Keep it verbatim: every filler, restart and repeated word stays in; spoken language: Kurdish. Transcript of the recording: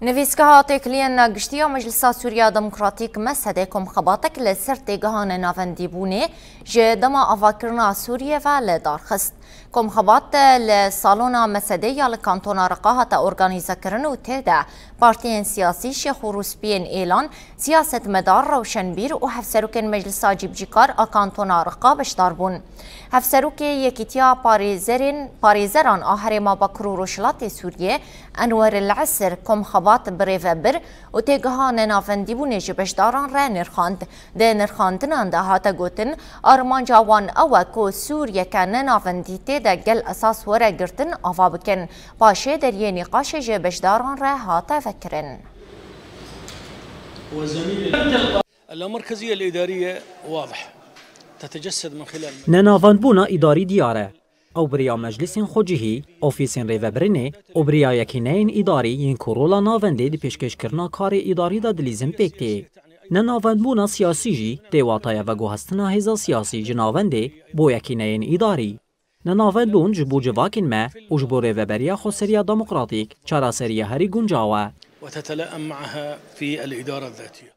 Nivîsgeha Têkiliyên Giştî ya Meclisa Sûriya Demokratîk, MSD'ê, komxebatek li ser têgihane navendîbûnê ji dema avakirina Sûriyê ve li dar xist. Komxebat li salona MSD'ê ya li Kantona Riqa hate organîzekirin û tê de partiyên siyasî, şêx û rûspiyên êlan, siyasetmedar, rewşenbîr û hevserokên Meclisa Cîbicîkar a Kantona Riqa beşdar bûn. Hevserokê Yekîtiya Parêzerên, Parêzeran a Herêma Bakur û Rojhilatê Sûriyê, Enwer El Esir, komxebat birêvebir û têgiha nenavendîbûnê ji beşdaran re nirxand. Di nirxandinan de hate gotin, armanca wan ew e ku Sûriyeke nenavendî tê de gel esas were girtin ava bikin. Paşê deriyê nîqaşê ji beşdaran re hate vekirin. اللامركزية الإدارية واضح، تتجسد من خلال Nenavendbûna îdarî diyar e. Ew bi riya meclisên xwecihî, ofîsên rêvebirinê û bi riya yekîneyên îdarî yên ku rola navendê di pêşkêşkirina karê îdarî de dilîzin pêk tê. Nenavendbûna siyasî jî tê wataya veguhestina hêza siyasî ji navendê bo yekîneyên îdarî. Nenavendbûn ji bo civakên me û ji bo rêveberiya xweseriya demokratîk çareseriya herî guncaw e. وتتلائم معها في الإدارة الذاتية.